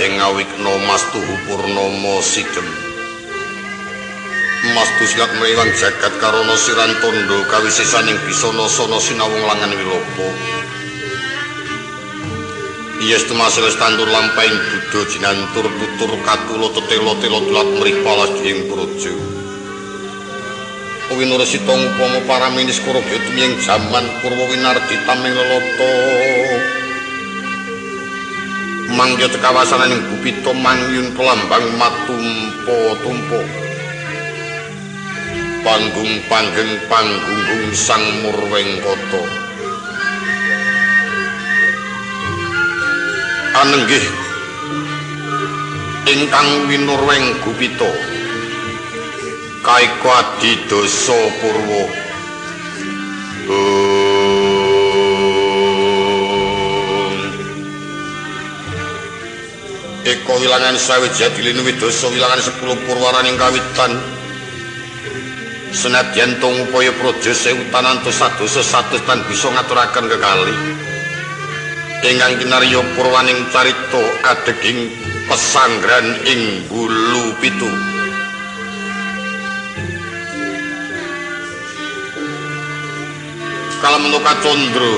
Ing awikna Mastuhu Purnama Sidem. Mastu silat mrewang jagat karana siran tandha kawisesaning bisana sana sinawung langan wilopo. Yes tumaseles tandur lampahing duda jinantur tutur katula tetela tela tulat mrih palas ing praja. Winuresita ngupama paraminis kurabya tumiyeng jaman Purwa winardi tameng lelata. Mangya tekawasaning Gupita mangyun pelambang matumpa-tumpa. Panggung panggeng panggunggung sang Murwengkata. Anenggih ingkang winurweng Gupita kaeka adidasa purwa. Eka wilangan sawiji adilinu widasa wilangan 10 purwaraning kawitan. Senadyan tong upaya praja sewu tanantos sadosa satus tan bisa ngaturaken kekali. Ingkang kinarya purwaning carita adeging pesanggran ing Bulu Pitu. Kalamun kacandra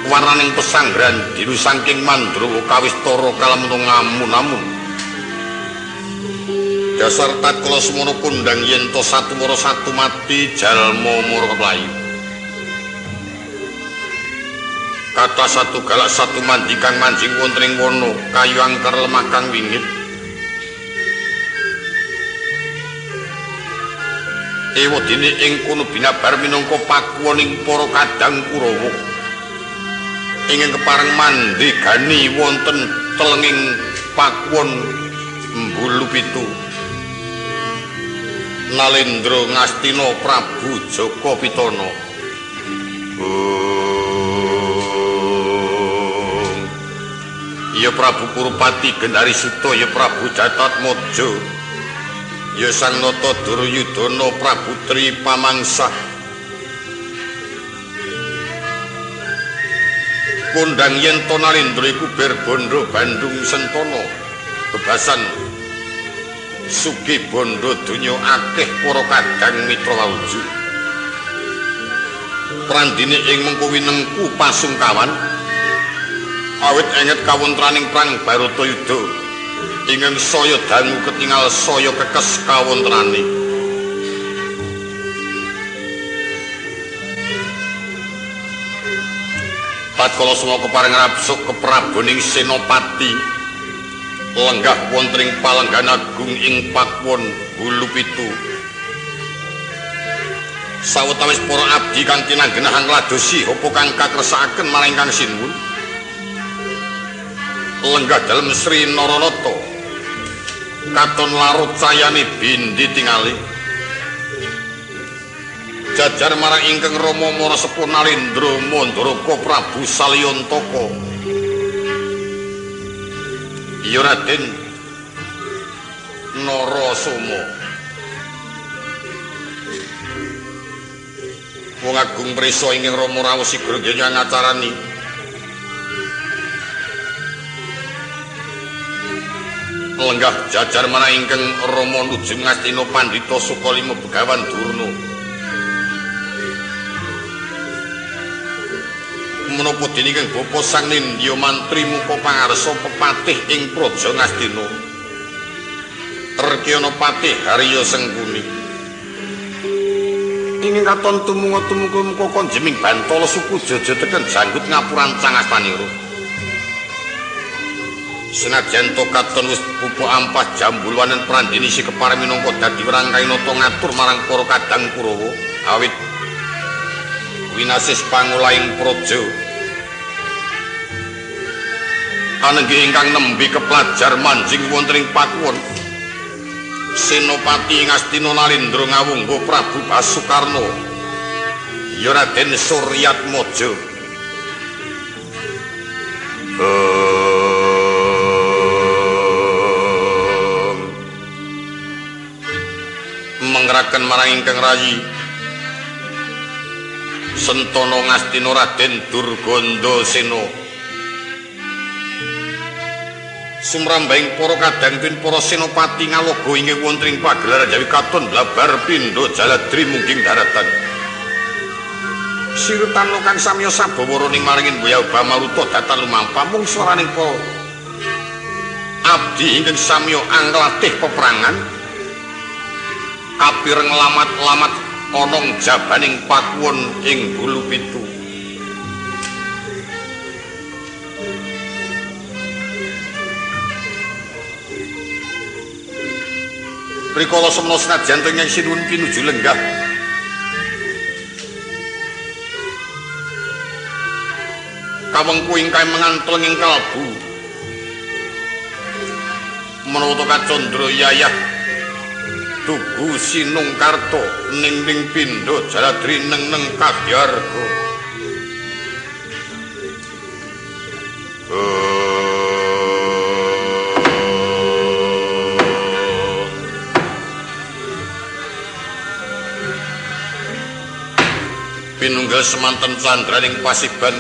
warnaning pesanggran dinu saking Mandrawa kawistara kalamun ngamun-amun. Dasar tatkala semono kondang yen to satu mara satu mati jalma mara keplayu. Kata satu galak satu mandi kang manjing wonten ing wana kayu angker lemah kang wingit. Ewadene ing kono binabar minangka pakuwoning para kadang Kurawa. Ingkang kepareng mandhegani wonten telenging pakuwon Mbulu Pitu. Nalendra Ngastina Prabu Jaka Pitana. Ya Prabu Kurupati Gendari Suta, ya Prabu Jatatmaja, ya Sang Nata Duryudana Prabu Tri Pamangsah. Kondang yen to Nalendra iku ber bondo Bandung Sentana, bebasan sugih bondo donya akeh para kadang mitra wauju. Prandine ing mengko winengku pasungkawan awit enget kawontenaning perang Baratayuda ingkang saya dangu ketingal saya kekes kawontenane. Tatkala semua kepareng rabsuk kepraboning Senopati lenggah wonten ing palenggan agung ing Pakuwon Bulu Pitu. Sawetawis para abdi kang tinanggenah ngladosi apa kang kakresakaken marang Kang Sinuwun. Lenggah dalem Sri Naranata katon larut cayane bindi tingali. Jajar marang ingkang Rama Mara Sepuh Nalendra Mandaraka Prabu Salyantaka. Iya Raden Narasoma. Wong agung prisa ingkang Rama rawuh sigra ngacarani. Lenggah jajar marang ingkang Rama nuju Ngastina Pandhita Sukalima Begawan Durna. Menapa dene ingkang bapa Sang Nindya Mantri muka pangarsa pepatih ing Praja Ngastina. Terkiyana Patih Harya Sengkuni. Ingkang katon tumunga tumuka muka konjeming bantala suku jaja teken janggut ngapurancang astanira. Senajan to katon wis pupu ampah jambulwanen prandini si kepareng minangka dadi werangkainata ngatur marang para kadang Kurawa awit winasis pangulahing praja. Anenggih ingkang nembe keplajar manjing wonten ing pakuwon Senopati Ngastina Nalendra ngawungga Prabu Basukarna ya Raden Suryatmaja. aturaken marang ingkang rayi Sentana Ngastina Raden Durgandasena. Sumrambahing para kadang tuwin para senopati ngaloga inggih wonten ing pagelaran Jawi katon blabar pindha jaladri mungging daratan. Sirutana kang samya sabawa ning maringin boya Bamaruta datan lumampah mung swaraning para abdi ingkang samya anglatih peperangan kapireng lamat-lamat onong jabaning pakuwon ing bulu pitu. Rikala semana senajan teng sinuwun pinuju lenggah kawengku ingkang mengantel ing kalbu menawa kacandra yayah tugu sinung karta ning ning pindha jaladri neng neng kadyarga. Pinunggal semanten candraning pasiban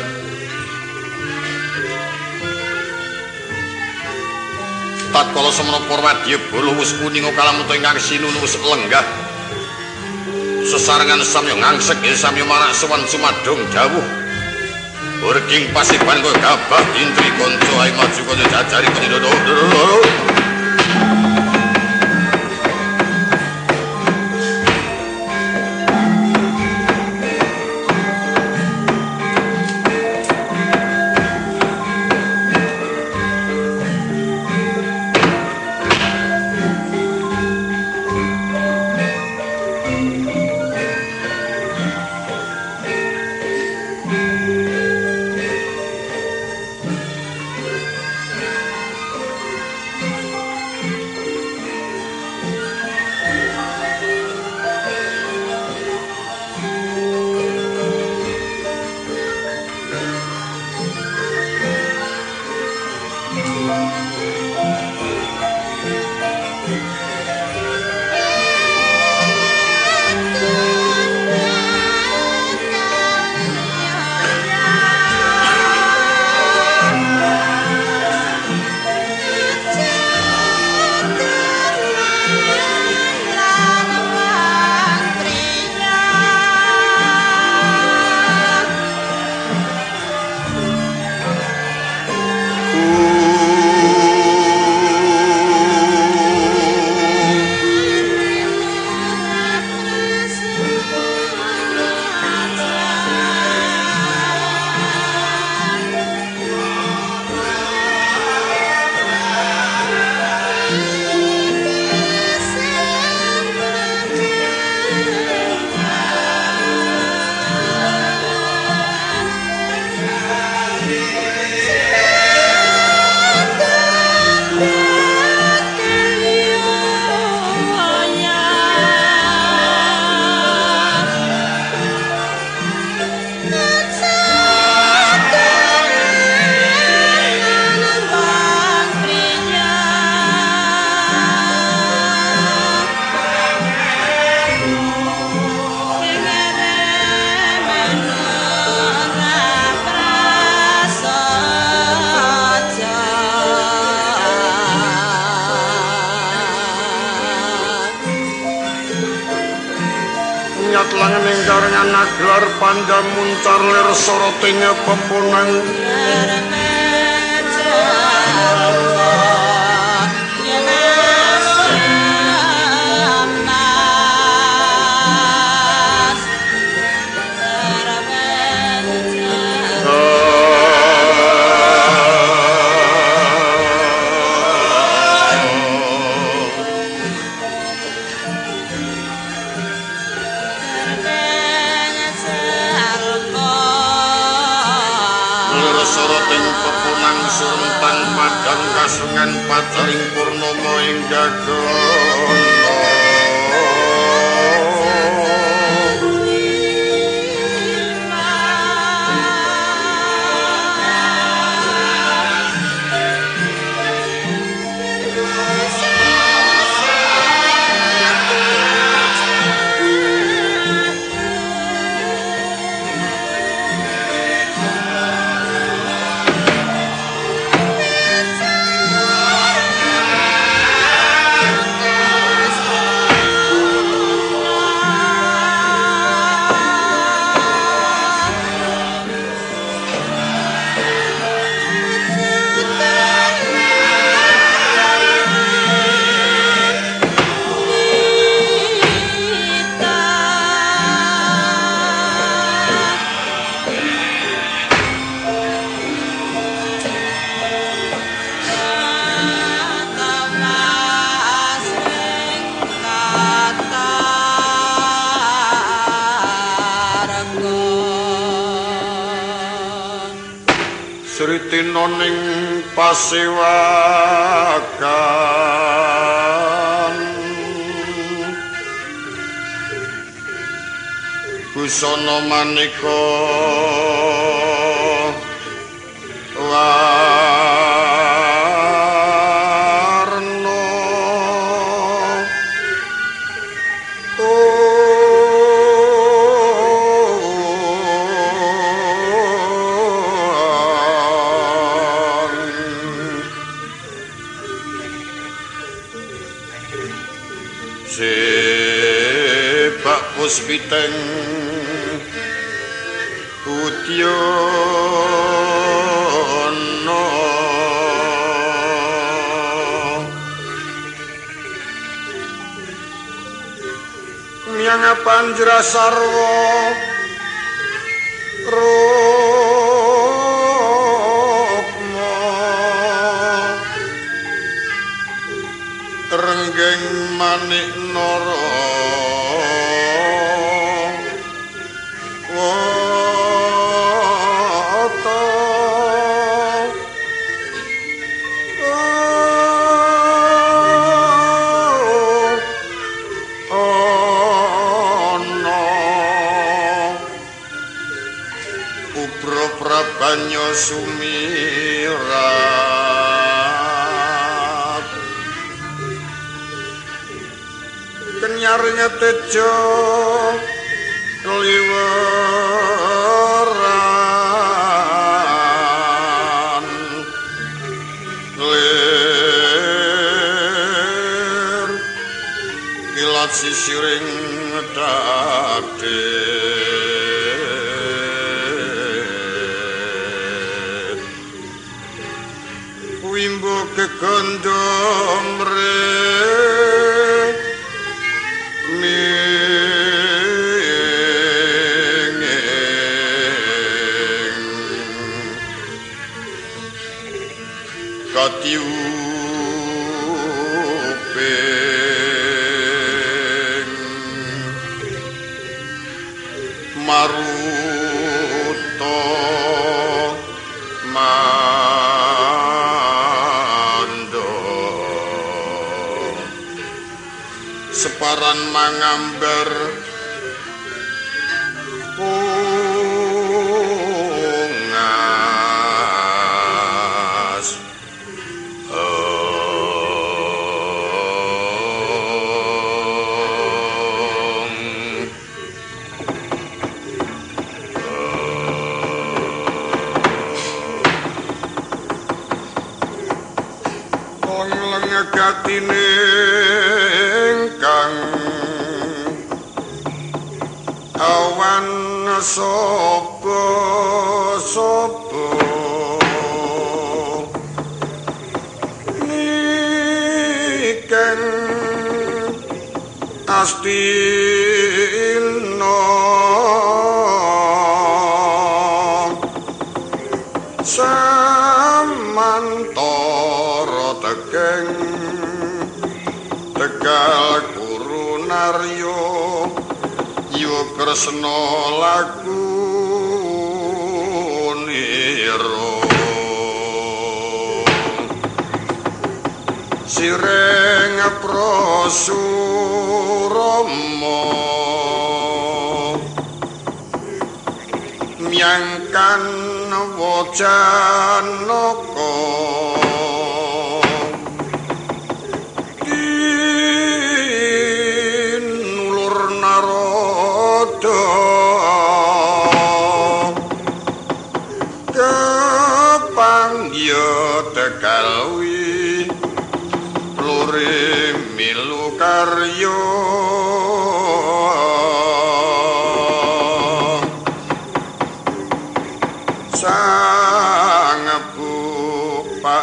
tatkala semana Purwadya bala wis kuninga kalamuta ingkang sinun wis lenggah sesarengan samya ngangsek samya marak sowan sumadong dawuh urging pasiban kaya gabah intri kanca ae maju kanca jajari kanca dodo. Naglar pandam muncar lir soroting pepunang kasungan pacaring purnama ing gagana. Kulino ning pasewakan busana maneka warna sebak puspiteng udyana miyang panjra sarwa rukma renggeng manik nara wata ana ubra prabanya sumirat kenyarnya tejo kliweran lir kilat sisiring dade wimbo kegondom re katiuping maruta mando separan mangambar ungas. Gatine ingkang awan sapa sapa niken astina samantara tekeng Tegal Guru Naryo Yo Kresna laku nira sireng prasurama miyangkan wajanaka kepangya tekalwi plure milu karya sang bupati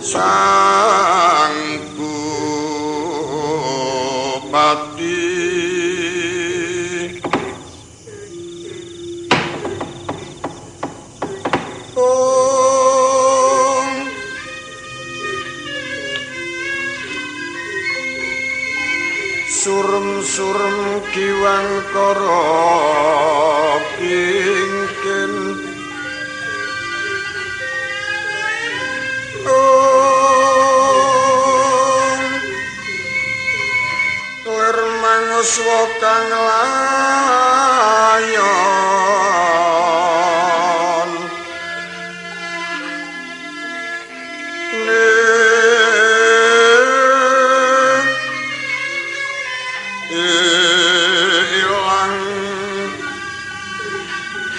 sang bupati Om surem Surem-surem kiwang kara kingkin lir manguswa kang layon ilang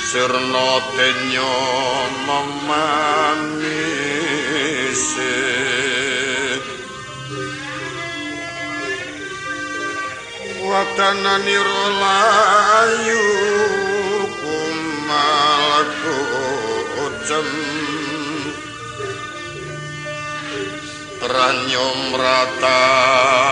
sirna denya memanise wadananira layu kumal kucem ranyom ratani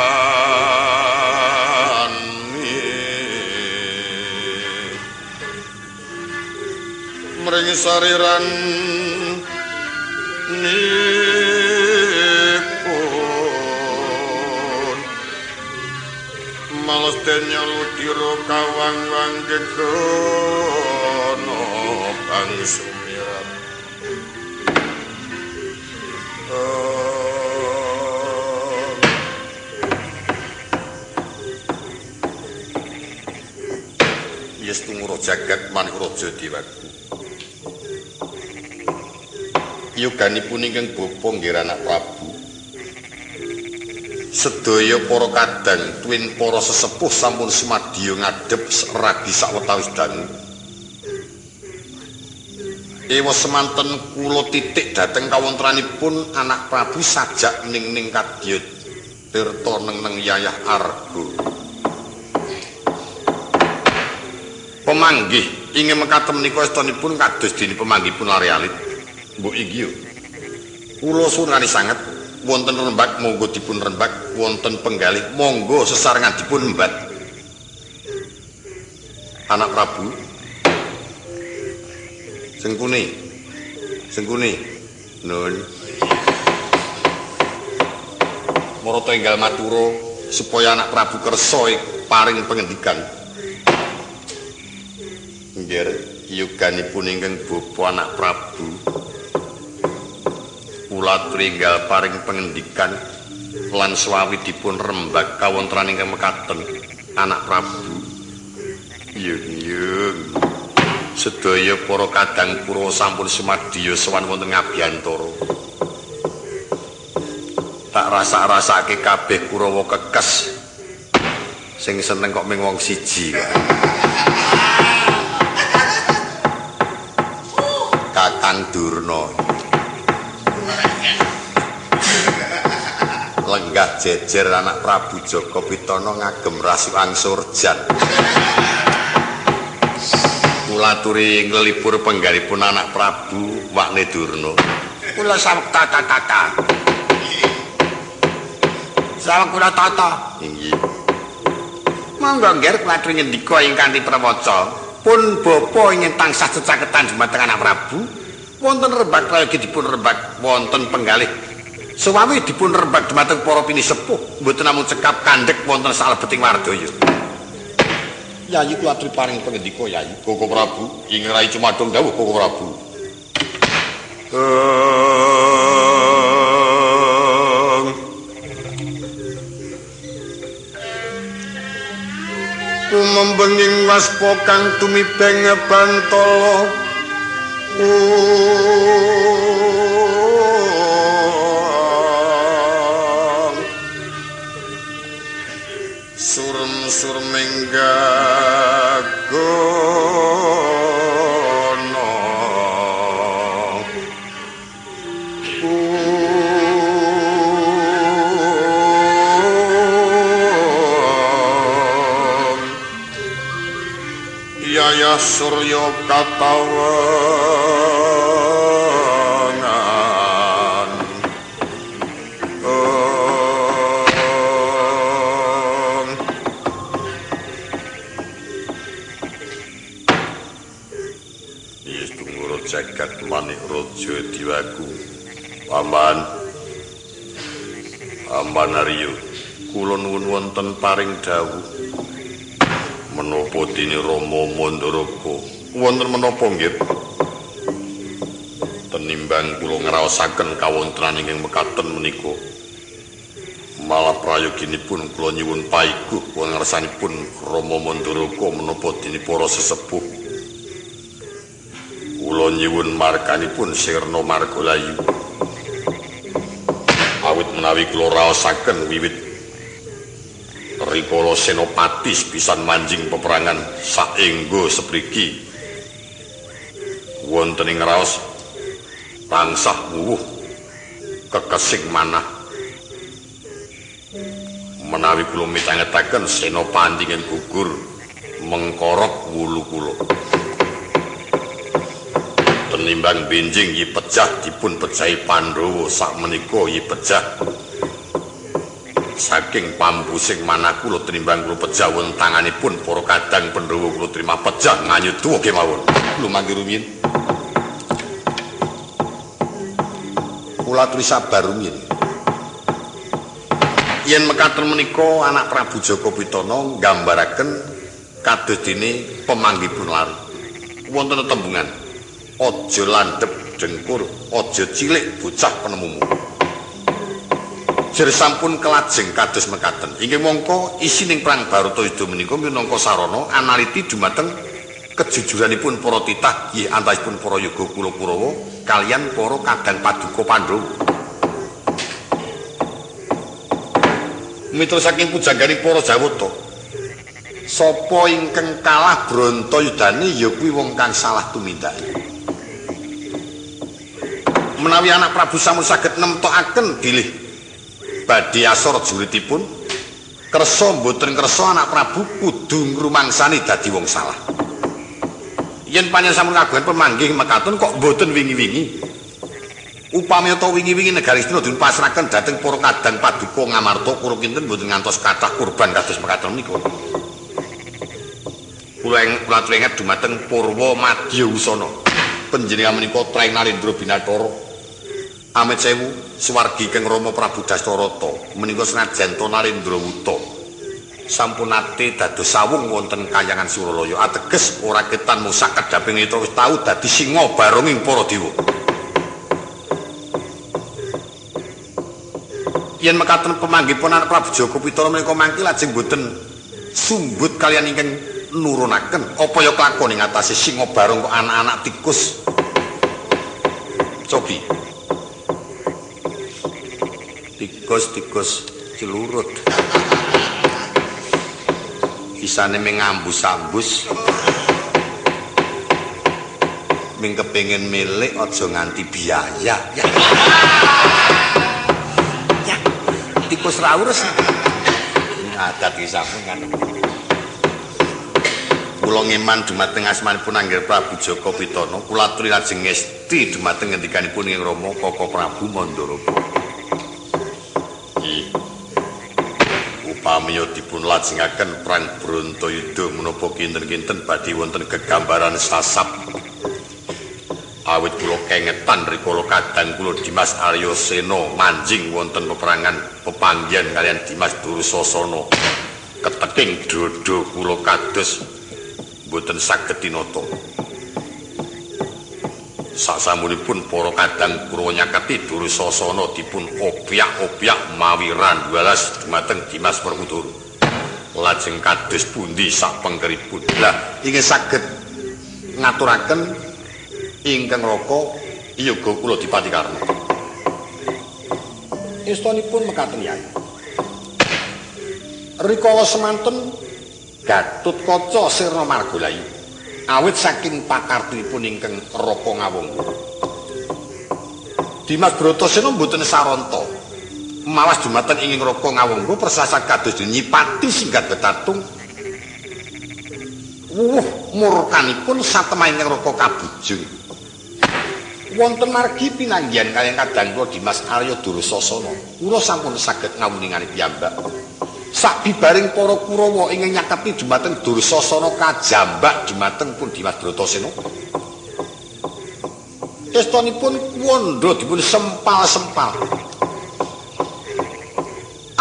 mring sariran nipun males denya ludira kawang-wang gegono kang sumirat. Yes tunguro jagat manik raja dewaku. Yoganipun ingkang bapa nggih anak Prabu. Sedaya para kadang tuwin para sesepuh sampun sumadya ngadhep ragi sawetawis dangu. Ewa semanten kula titik dhateng kawontenanipun anak Prabu sajak ning-ning kadya tirta neng-neng yayah arga. Pemanggih ingin mekaten menika estunipun kados dene pemanggihipun lare alit. Mbok iki yo. Kula suwun sanget wonten rembag monggo dipun rembag, wonten penggalih monggo sesarengan dipun embat. Anak Prabu Sengkuni. Sengkuni. Nun. Marata enggal matura supaya anak Prabu kersa paring pengendikan. Nggih, yoganipun ingkang bapa anak Prabu kula tringgal paring pengendikan lan swawi dipun rembag kawontenan ingkang mekaten anak Prabu. Yung-yung. Sedaya para kadang Kurawa sampun sumadya sowan wonten ngabiyantara. Tak rasa-rasake kabeh Kurawa kekes. Sing seneng kok ming wong siji. Kakang Durna. Lenggah jejer anak Prabu Jaka Pitana ngagem rasukan surjan. Kula aturi nglipur penggalipun anak Prabu Wakne Durna. Kula saweg tata-tata. Saweg kula tata. Inggih. Monggo nggih kula aturi ngendika ing kanthi prawaca. Pun bapa ingin tansah cecaketan dumateng anak Prabu, wonten rembag prayogi dipun rembag wonten penggalih. Suwawi dipun rembag dumateng para pinisepuh, mboten namung cekap kandhek wonten salebeting wardaya. Yayi kula aturi paring pangendika Yayi. Koko Prabu, ing rai cumadung dawuh Koko Prabu. Kumembenging waspa kang tumibeng bantala. Surem-surming gagono Yaya surya katawengan. Jagat manik raja diwaku. Paman. Paman Arya, kula nuwun wonten paring dawuh. Menapa dene Rama Mandaraka? Wonten menapa nggih? Tenimbang kula ngraosaken kawontenan ingkang mekaten menika. Malah prayoginipun kula nyuwun paiguh wonten ngarsanipun Rama Mandaraka menapa dene para sesepuh. Kula nyuwun marganipun Sirna Margalayu. Awit menawi kula raosaken wiwit rikala Senopati pisan manjing peperangan saengga sepriki wonten ing raos tansah wuwuh kekesing manah. Menawi kula mitangetaken Senopati ingkang gugur mengkorok wulu kula. Tenimbang benjing Yi Pejah dipun pejahi Pandhawa sakmenika Yi Pejah saking pampusing manah kula tenimbang kula pejah wonten tanganipun para kadang Pandhawa kula terima pejah nganyuda kemawon. Lumanggi rumiyin. Kula aturi sabar rumiyin. Yen mekaten menika anak Prabu Jaka Pitana nggambaraken kados dene pemanggipun lari. Wonten tetembungan, aja landhep dengkur, aja cilik bocah penemumu. Jer sampun kelajeng kados mekaten. Inggih mongko isining perang Baratayuda menika minangka sarana analiti dumateng kejujuranipun para titah nggih antawisipun para yoga kula Kurawa kaliyan para kadang paduka Pandhawa. Mitra saking pujangganing para Jawata, sapa ingkang kalah Brantayudane ya kuwi wong kang salah tumindake. Menawi anak Prabu sampun saged nemtokaken bilih badhe asor juritipun, kersa mboten kersa anak Prabu kudu ngrumangsani dadi wong salah. Yen panjenengan sampun kagungan pemanggih mekaten kok mboten wingi-wingi. Upami ta wingi-wingi negari Astina dipun pasrahaken dhateng para kadang paduka Ngamarta kula kinten mboten ngantos kathah kurban kados mekaten menika. Kula inget dumateng Purwa Madya Wusana. Panjenengan menika Treng Narendra Binathara. Amit sewu swargi keng Rama Prabu Dastarata menika senajan ta Narendra wuta sampun nate dados sawung wonten Kahyangan Suralaya ateges ora ketan mung sakedhaping netra wis tau dadi singa baronging para dewa. Yen mekaten pemanggipun anak Prabu Jaka Pitana menika mangke lajeng boten sumbut kaliyan ingkang nurunaken apa ya kelakon ing atase singa barong kok anak-anak tikus. Cobi tikus-tikus celurut isane mengambus-ambus ming kepengin milik aja nganti biaya. Ya. Ya. Tikus ra urus. Adat iki sampun kan. Kula ngeman dumateng asmanipun Angger Prabu Jaka Pitana, kula aturi lajeng ngesti dumateng ngendikanipun ing Rama Kaka Prabu Mandaraka. Upami dipun lajengaken perang Brantayuda menapa kinten-kinten badhe wonten gegambaran sasap. Awit kula kengetan rikala kadang kula Dimas Arya Sena manjing wonten peperangan pepanggihan kaliyan Dimas Dursasana. Keteking dodo kula kados mboten saged tinata. Sasampunipun para kadang Kurawa nyaketi Dursasana dipun opyak-opyak mawi randwalas dumateng Dimas Werkudara. Lajeng kados pundi sapengkeripun? Lah ingkang saged ngaturaken ingkang raka yoga kula Dipati Karna. Istonipun mekaten yai. Rikala semanten Gatotkaca sirna Margalayu awit saking pakartinipun ingkang Raka Ngawangga. Dimas Bratasena mboten saranta mawas dumateng ingkang Raka Ngawangga persasat kados nyipati singgat betatung wuwuh murkanipun satemah ingkang Raka kabujung. Wonten margi pinanggihan kaliyan kadang kula Dimas Arya Dursasana, kula sampun saged ngawuningani piyambak. Sabibaring para Kurawa ingkang nyaketi dumateng Dursasana kajambak dumateng pun Dimas Bratasena. Estonipun kuwandha dipun sempal-sempal.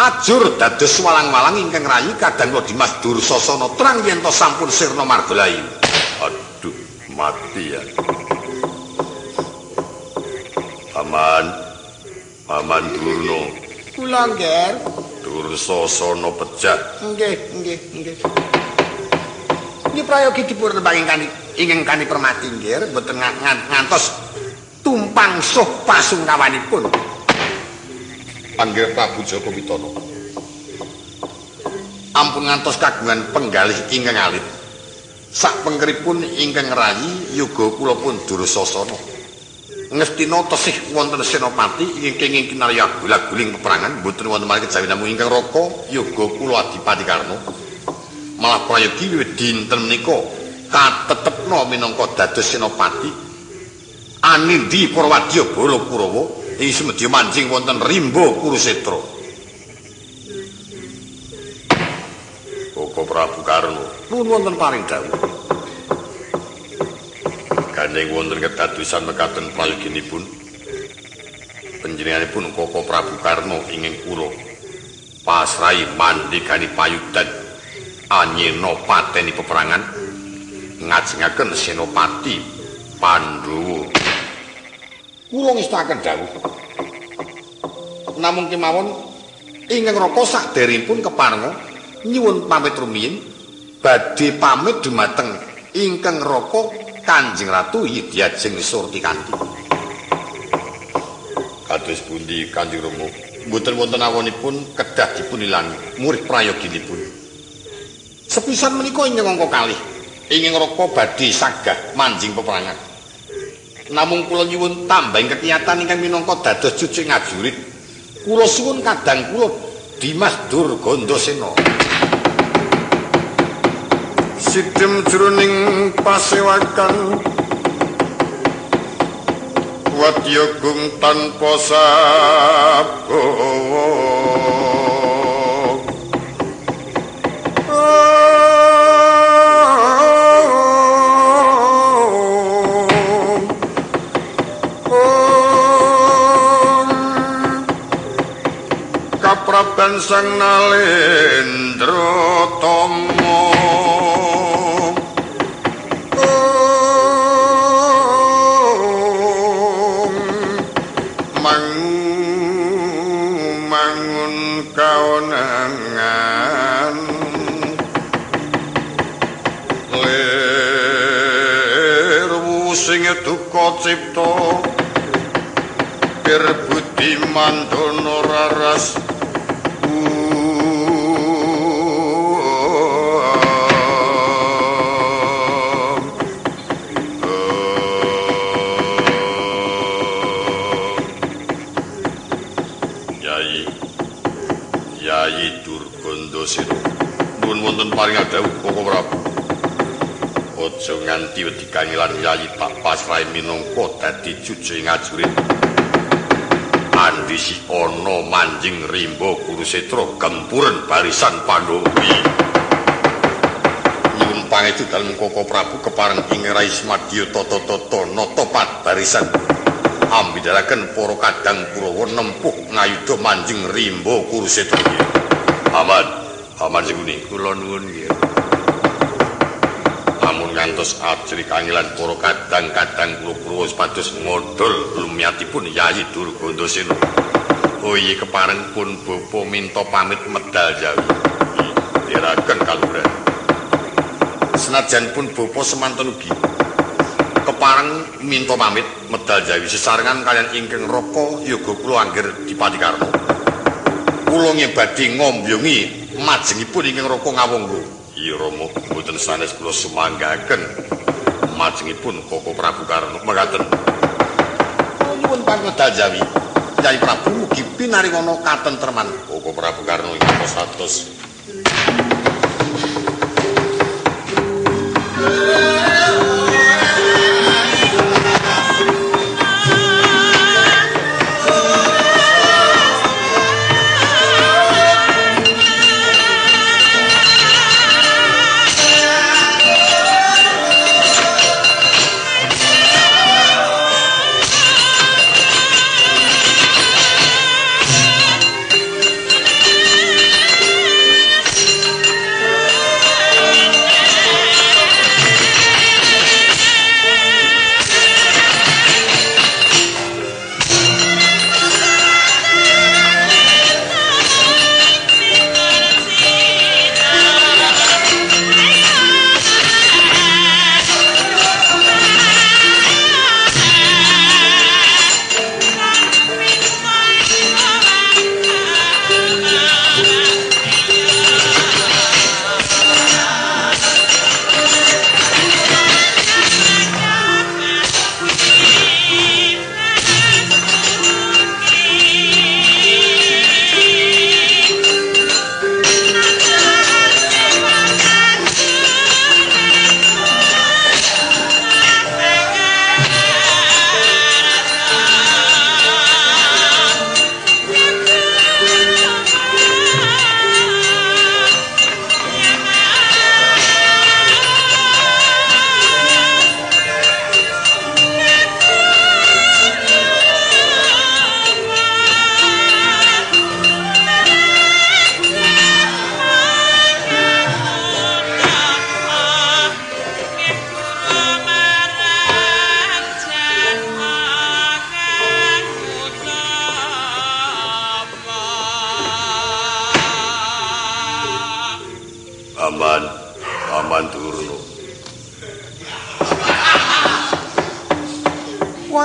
Ajur dados walang-walang ingkang rayi kadang kula Dimas Dursasana terang yen to sampun sirna margalayu. Aduh, mati ya. Paman, Paman Durna. Kula nggih. Dursasana pejah. Nggih, nggih, nggih. Nggih prayogi dipun tembang ingkang kani permati nggih, mboten ngantos tumpang suh pasungkawanipun. Panggil Prabu Jaka Pitana. Ampun ngantos kagungan penggalih ingkang alit. Sak pengkeripun ingkang rayi yoga kula pun Dursasana. Ngestina tesih wonten senopati ingkang kenging kinarya gulag-guling peperangan mboten wonten malih kejawi namung ingkang raka yoga kula Adipati Karna. Malah prayogi wiwit dinten menika katetepna minangka dados senopati anindhi para wadya bala Kurawa ing sumedya manjing wonten Rimba Kurusetra. Koko Prabu Karna nuwun wonten paring dawuh. Gandeng wonten kedadosan mekaten prayoginipun panjenenganipun Koko Prabu Karna ingkang kula pasrahi mandhegani payudan anyena pateni peperangan ngajengaken senopati Pandhawa. Kula ngestakaken dawuh. Namung kemawon ingkang raka saderengipun keparenga nyuwun pamit rumiyin badhe pamit dumateng ingkang raka Kanjeng Ratu Yidyajeng Surtikanti. Kados pundi Kanjeng Rama? Mboten wonten awonipun kedah dipun ilangi murih prayoginipun. Sepisan menika ingkang angka kalih ingkang raka badhe sagah manjing peperangan. Namung kula nyuwun tambahing kekiyatan ingkang minangka dados cucuk ngajurit. Kula suwun kadang kula Dimas Durgandasena. Sidem jroning pasewakan wadya gung tanpa sabawa. Kapraban Sang Nalendra Tama mangun kaonangan lir wusing duka cipta pir budi mandana raras. Yayi Durgandasena nuwun wonten paring dawuh Koko Prabu. Aja nganti wedi kangelan Yayi tak pasrahi minangka dadi cucu ngajurit. Andisi ana manjing Rimba Kurusetra gempuren barisan Pandhawa. Nyuwun pangestu dalem Koko Prabu kepareng ing Rai Smadya tata-tata nata barisan. Ambidaraken para kadang Kurawa nempuh ngayuda manjing Rimba Kurusetra. Aman, aman sing kula nuwun nggih. Amun ngantos ajri kangelan para kadang-kadang kula Kurawa supados ngodol lumyatipun Yayi Durgandasena. Oh iya kepareng pun bapa minta pamit medal jawi. Diraken kaluhuran. Senajan pun bapa semanten ugi kepareng minta pamit medal jawi sesarengan kalian ingkang raka yoga kula anggir Dipati Karna. Kula ngebadhe ngombyongi majengipun ingkang raka ngawangga. Iya Rama, mboten sanes kula sumanggaken majengipun Koko Prabu Karna mekaten. Kula nyuwun pamit medal jawi. Kyai Prabu mugi pinaringana katentreman. Koko Prabu Karna ingkang satos.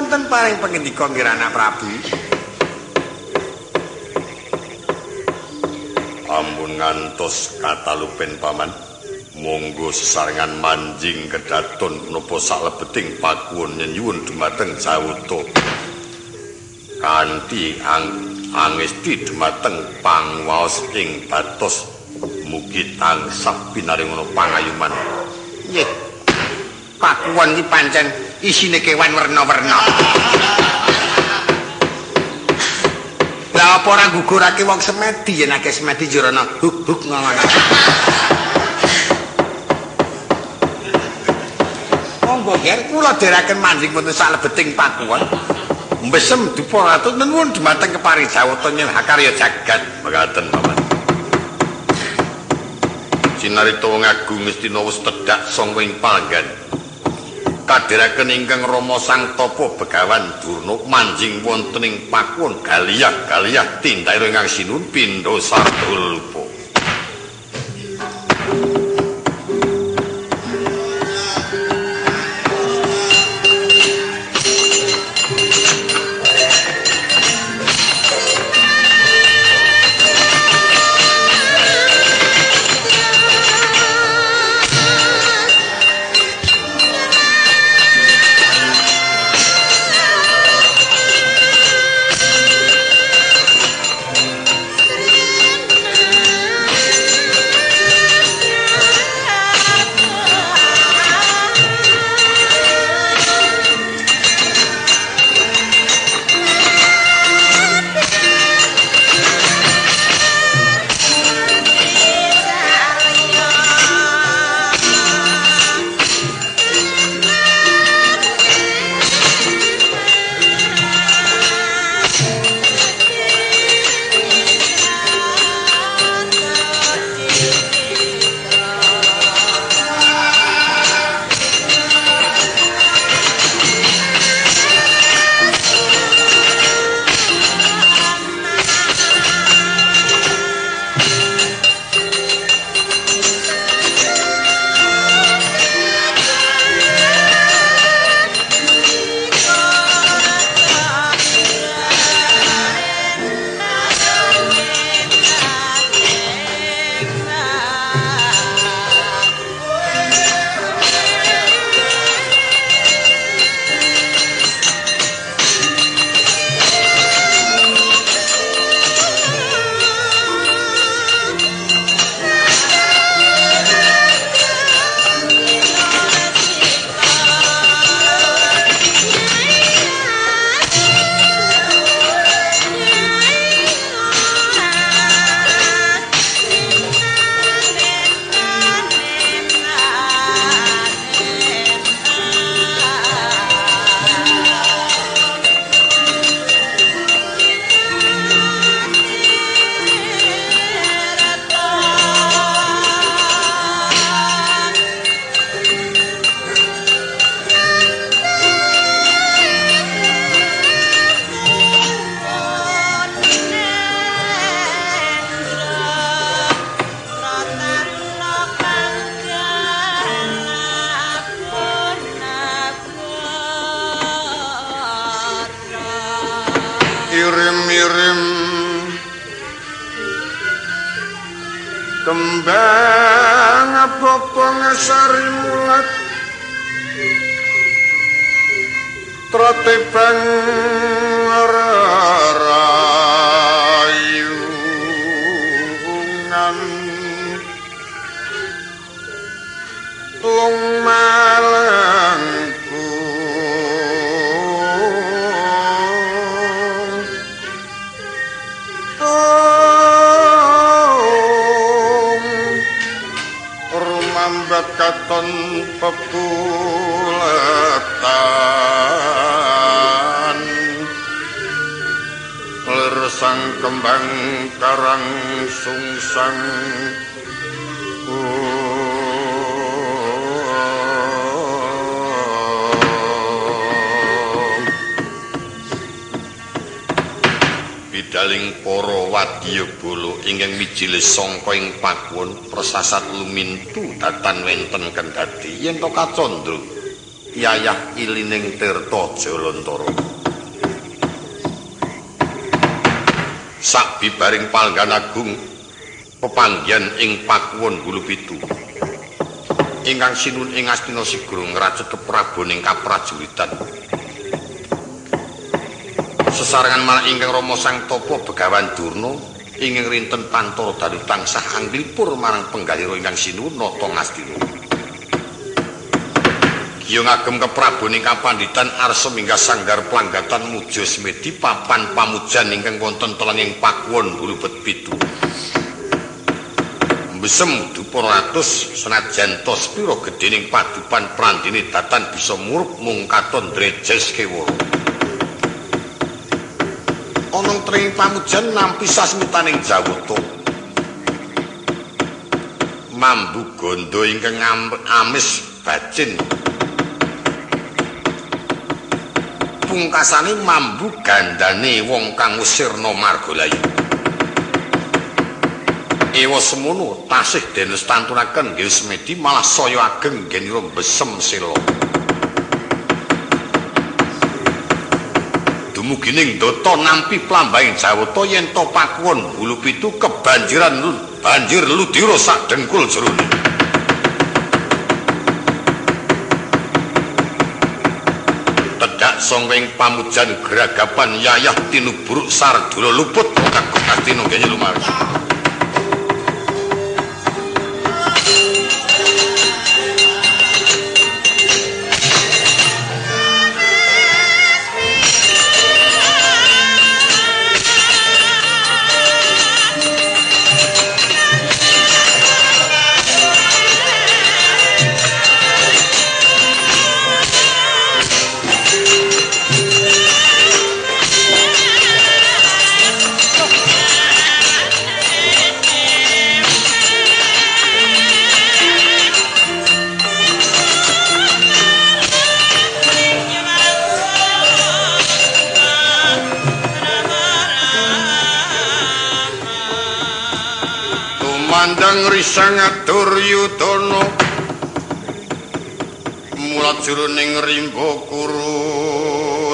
Wonten paring pangendika nggih Anak Prabu. Ampun ngantos katalupen paman. Monggo sesarengan manjing kedaton menapa saklebeting pakuwon nyenyuwun dumateng Jawata. Kanthi angesti dumateng pangwaos ing batos mugi tansah pinaringono pangayuman. Nggih. Pakuwon iki pancen isine kewan werna-werna. Lah apa ora gugurake wong semedi yen akeh semedi jrono huk-huk ngono. Monggo ger kula dherekaken manjing wonten saklebeting pakuwon. Mbesem dupa ratu nuwun dumateng kepari Jawata nyen hakarya jagat. Mekaten paman. Cinarita wong agung Ngastina wis tedhak sangka ing panggan. Kadheraken ingkang Rama Sang Tapa Begawan Durna manjing wonten ing pakuwon galiyah-galiyah tindakira ingkang sinuwun pindha sarta lupa. Irim-irim kembang bopong sari mulat tratebang rarayungan tung malengku rumambat katon pepuletan lersang kembang karang sungsang. Bidaling para wadyabala ingkang mijile sangka ing pakuwon persasat lumintu datan wenten kendhati yen to kacandra Yayah ilining tirta Jalantara. Sabibaring palenggan agung pepanggihan ing Pakuwon Bulupitu. Ingkang sinuwun ing Astina sigra ngracut kepraboning kaprajuritan. Sesarengan marang ingkang Rama Sang Tapa Begawan Durna ingkang rinten pantara dalu tansah anglipur marang penggalira ingkang sinuwun Nata Ngastina. Giya ngagem kepraboning kapanditan arsa minggah sanggar planggatan muja semedi papan pamujan ingkang wonten telenging Pakuwon Bulupitu. Besem dupa ratus senajan tos pira gedhening padupan prandene datan bisa murup mung katon drejes kewara. Ana tring pamujan nampi sasmitaning Jawata. Mambu gandha ingkang amis bacin. Pungkasane mambu gandane wong kang sirna margalayu. Ewa semono tasih den stantunaken nggih semedi malah saya ageng nggenira besem sela. Dumugining data nampi plambahing Jawata yen to Pakuwon Bulupitu kebanjiran banjir ludira sak dengkul jerone. Tedhak sangking pamujan gragapan yayah tinubruk sardula luput kagok Astina nggih lumawi. Tumandang risang Duryudana mula jroning rimba Kurusetra.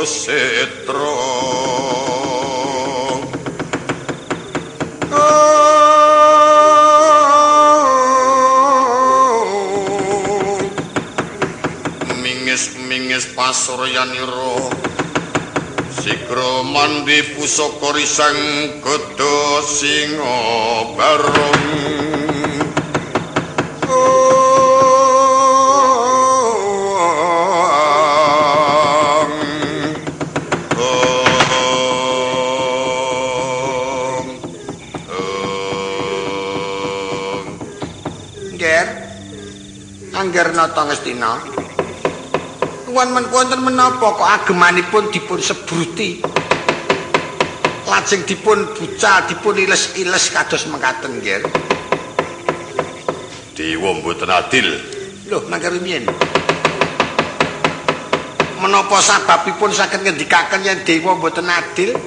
Mingis-mingis pasuryanira sigra mandi pusaka risang gada singa barong. Ngger, angger nata Ngastina. Tuan men wonten menapa kok agemanipun dipun sebruti. Lajeng dipun bucal, dipun iles-iles kados mekaten, Nggih. Dewa mboten adil. Lho, mangke rumiyin. Menapa sababipun saged ngendikaken yen dewa mboten adil?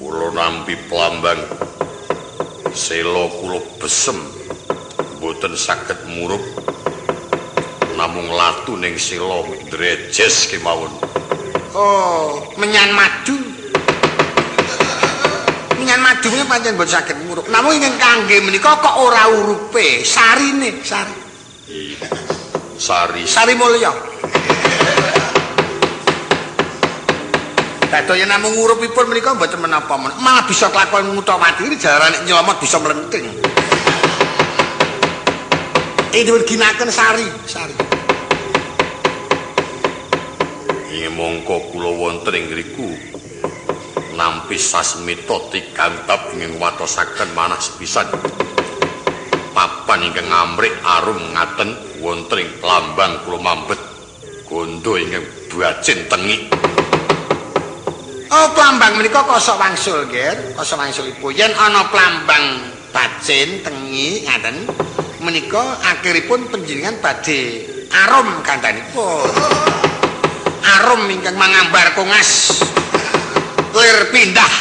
Kula nampi plambang sela kula besem mboten saged murup. Namung latu ning sela ndrejes kemawon. Oh, menyan madu. Menyan madu menika pancen mboten saged murup. Namung ingkang kangge menika kok ora urupe, sarine, sari. Sari. Sari mulya. Dados namung urupipun menika mboten menapa-menapa. Malah bisa kelakon ngutawati jalaran nyelomot bisa mlenting. Ini ginaken sari, sari. Ing mongko kula wonten ing ngriku nampi sasmita tigang bab ingkang watosaken manah sepisan. Papan ingkang ngamrik arum ngaten wonten ing lambang kula mambet gondo ingkang bacin tengik. Oh, plambang menika kosok wangsul, nggih. Kosok wangsulipun yen ana plambang bacin tengik ngaten menika akhiripun panjenengan badhe arum gandhanipun. Arum ingkang mangambar kongas lir pindah.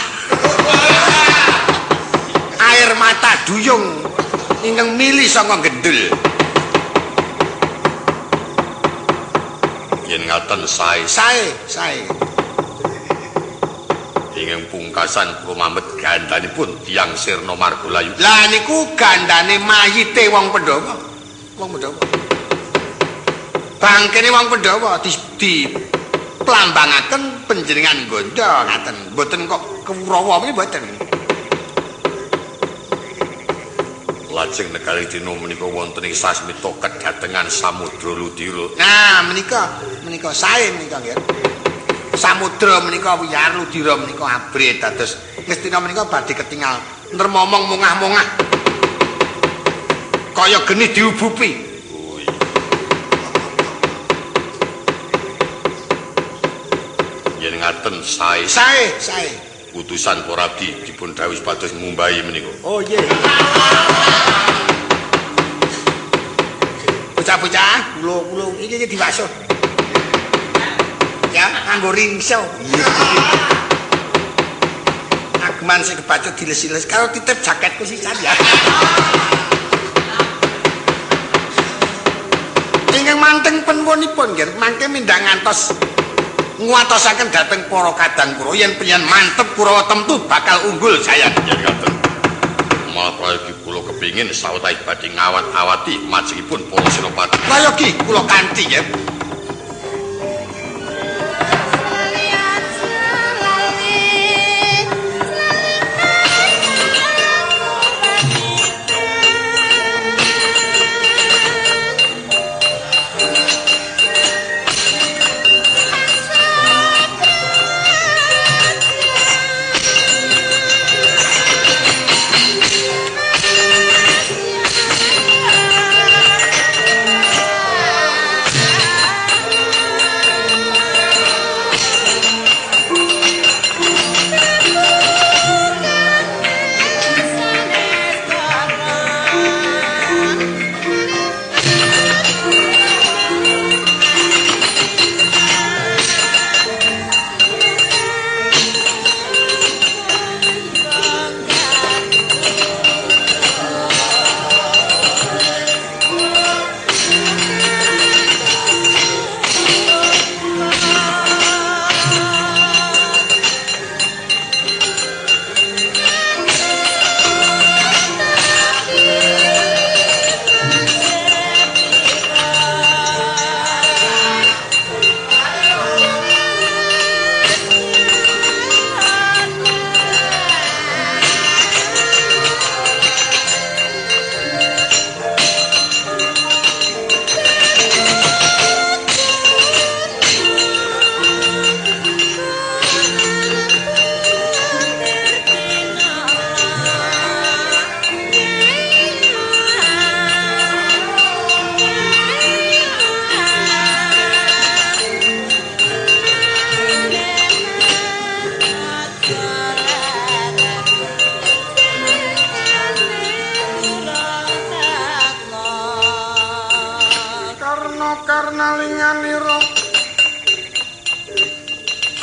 Air mata duyung ingkang mili saka gendul. Yen ngaten sae. Sae, sae. Ingkang pungkasan kula mamet gandanipun tiyang sirna margalayu. Lah niku gandane mayite wong Pandhawa. Wong Pandhawa. Bangkene wong Pandhawa di plambangaken panjenengan gonda ngaten. Mboten kok Kurawa niki mboten. Lajeng negari dina menika wonten ing sasmita kedatengan Samudra Ludira. Nah, menika menika sae menika nggih. Samudra menika wiyar, Ludira menika abrit dados Ngastina menika badhe ketingal nremomong mongah-mongah. Kaya geni diubupi. Oh iya. Yen ngaten sae. Sae, sae. Utusan para abdi dipun dhawuhi supados ngumbahi menika. Oh iya. Bocah-bocah, kula-kula iki diwasuh. Ya, nganggo ringso. Ageman sing kebacut diles-iles karo titip jaketku sisan ya. Ingkang manteng penwunipun nggih, mangke mindhang ngantos nguwatosaken dhateng para kadang Kurawa yen panjenengan mantep Kurawa temtu bakal unggul jaya. Yen ngaten. Malah prayogi kula kepingin sawetawis badhe ngawat-awati majengipun para senopati. Prayogi kula kanthi nggih.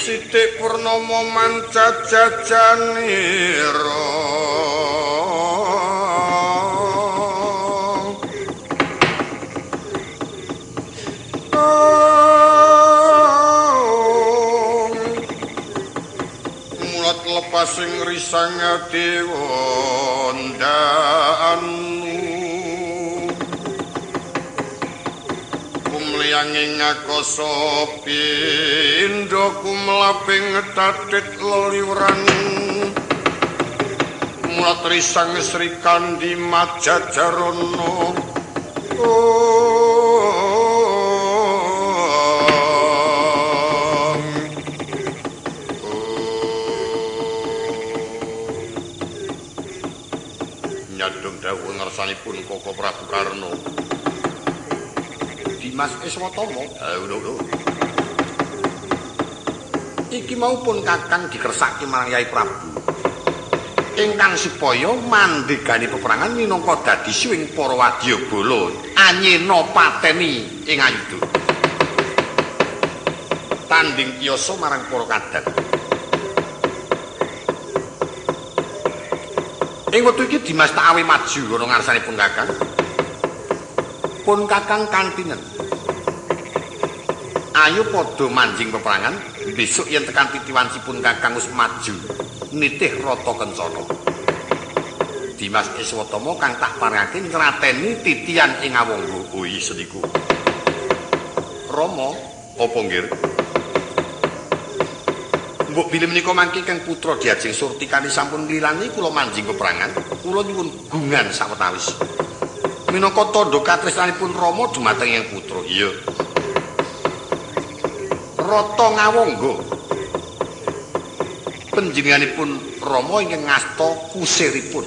Sithik purnama mancajajanira mulat lepasing risang dewa ndanu kumliyanging akasa pindha kumlaping tatit leliwran mulat risang Sri Kandi Majajarana. Nyadong dawuh ngersanipun Koko Prabu Karna. Dimas Iswatama. Lho. Iki mau pun kakang dikersake marang Yai Prabu. Ingkang supaya mandegani peperangan minangka dadi suwing para wadyabala anyena pateni ing ayuda. Tanding kiyasa marang para kadang. Ing wektu iki Dimas tak awe maju ana ngarsanipun kakang. Pun kakang kantinen. Ayo padha manjing peperangan, besok yen tekan titiwansipun Kakang wis maju nitih Rata Kencana. Dimas Iswatama kang tak parengake nyrateni titian ing Awangga. Oh iya seniku. Rama, apa nggih? Mbok bilih menika mangke kang putra Diajeng Surtikani sampun nglilani kula manjing peperangan, kula nyuwun gungan sawetawis. Minangka tandha katresnanipun Rama dumateng Hyang Putra. Iya. Rata Ngawangga. Panjenenganipun Rama ingkang ngasta kusiripun.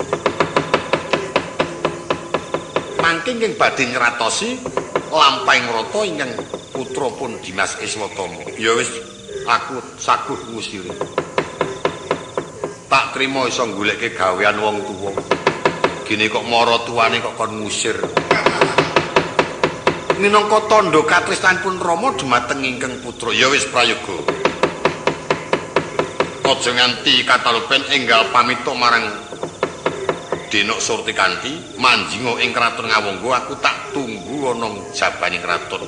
Mangke ingkang badhe nyratosi lampahing rata ingkang putra pun Dimas Iswatama. Ya wis, aku saguh ngusire. Tak trima iso goleke gawean wong tuwa. Gene kok mara tuane kok kon ngusir. Minangka tandha katresnanipun Rama dumateng ingkang putra. Ya wis prayoga. Aja nganti katalupen enggal pamita marang Denok Surtikanti manjinga ing kraton Ngawangga, aku tak tunggu ana jabaning kraton.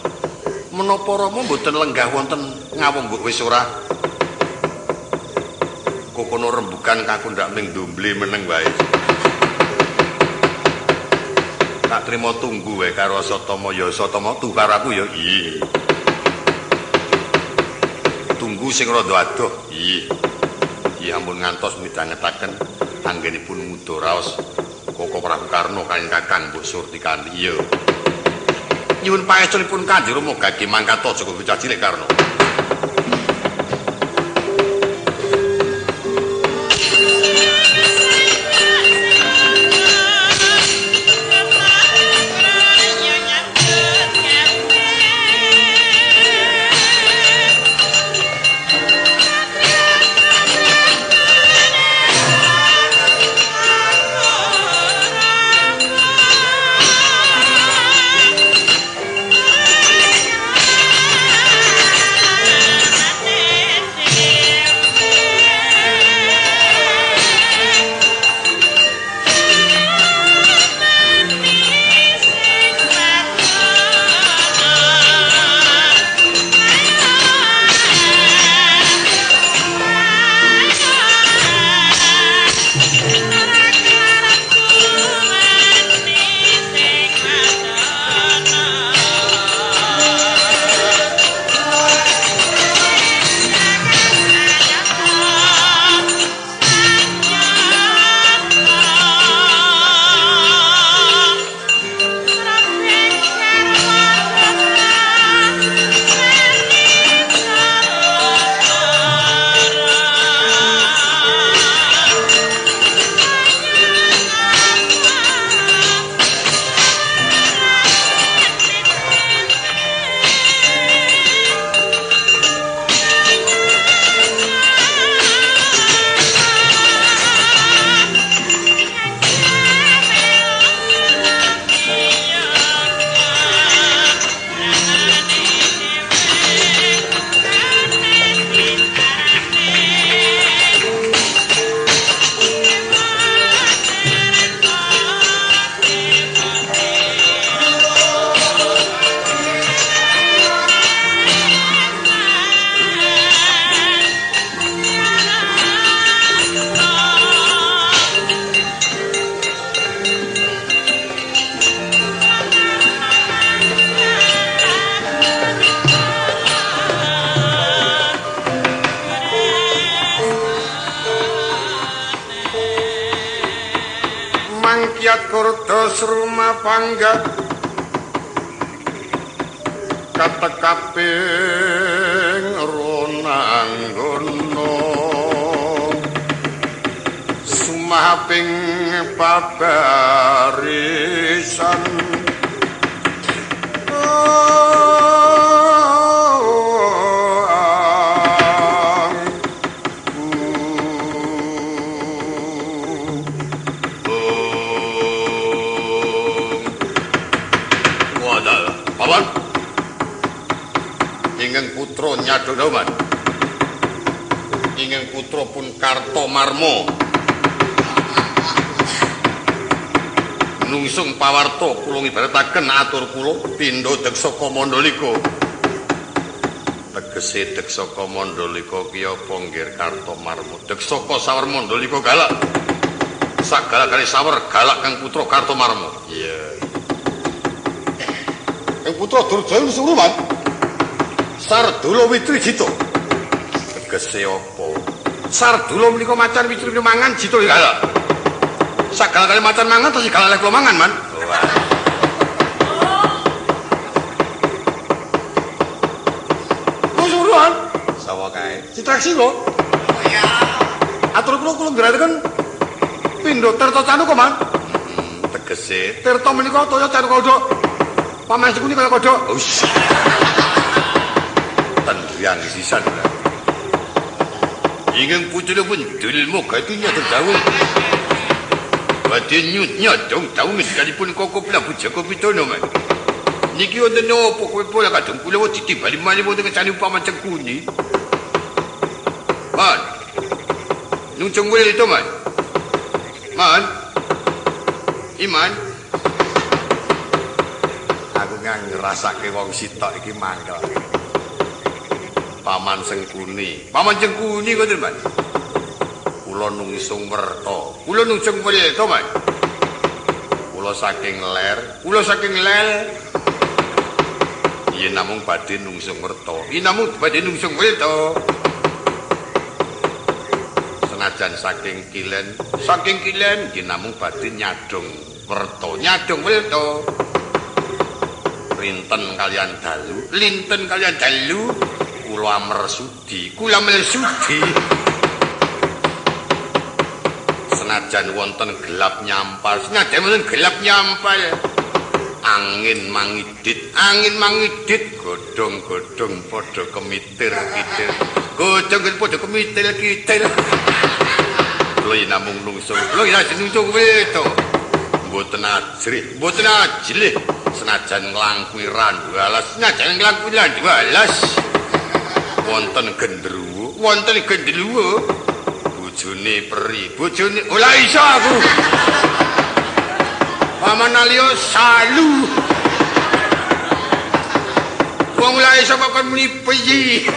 Menapa Rama mboten lenggah wonten Ngawangga wis ora? Kokono rembugan kaku ndak ming domble meneng wae. Tak trimo tunggu wae karo Satama ya Satama tuh karo aku ya. Iya. Tunggu sing rada adoh. Iya. Iya ampun ngantos midhangetaken anggenipun nguda raos Koko Prabu Karna kaliyan Kakang Mbok Surtikanti. Iya. Nyuwun pangestunipun Kanjeng Rama gage mangkat aja bocah cilik Karna. Mangkiat kurdos rumah pangga katekaping ronanggono sumahaping pabarisan ingkang putra Nyadanawan, ingkang putra pun Kartomarma nungsung pawarta kula ngibarataken atur kula pindha deksa kamandalika. Tegese Deksaka Mandalika ki apa nggir Kartomarma? Deksaka sawer Mandalika galak. Sagalak-galake sawer galak kang putra Kartomarma. Iya. Kang putra Durjaya Suruman. Sardula Witrijita. Tegese apa? Sardula menika macan Witri mangan jita galak. Sagalak-galake macan mangan terus galak kula mangan, Man. Wah. Suruhan. Sawa kae? Citraksi lho. Iya. Atur kula kula nggeraken pindha Tirta Canuka, Man. Tegese Tirta menika toya Canuka kodhok. Paman Sengkuni kaya kodhok. Huss. Tendriang sisan. Ingkang putrinipun Dulma gatinya dawuh. Badhe nyut nyadong dawuh ngendikanipun Koko Prabu Jaka Pitana, Man. Niki wonten napa kowe pola kadung kula ditimbali malih wonten kersane Paman Sengkuni. Man. Nunjung itu, Man. Man. Iman. Aku ngrasake wong sitok iki mangkel. Paman Sengkuni. Paman Sengkuni ngoten, Man. Kula nungsung werta. Kula nungsung werta, Man. Kula saking ler, kula saking lel. Yen namung badhe nungsung werta. Yen namung badhe nungsung werta. Senajan saking kilen yen namung badhe nyadong werta, nyadong werta. Rinten kalian dalu, linten kalian dalu. Kula amer sudi, kula amer sudi. Senajan wonten gelap nyampal, senajan wonten gelap nyampal. Angin mangidit, angin mangidit, godhong-godhong padha kemitir-kitir. Godhong padha kemitir-kitir. Kula yen namung nungsung, kula yen nungsung werta. Mboten ajrih, mboten ajlih. Senajan nglangkuhi randu alas, senajan nglangkuhi randu alas. Wonten gendruwo, wonten gendruwo. Bojone peri, bojone ora iso aku. Paman Alya salu. Wong ora iso kok muni piye.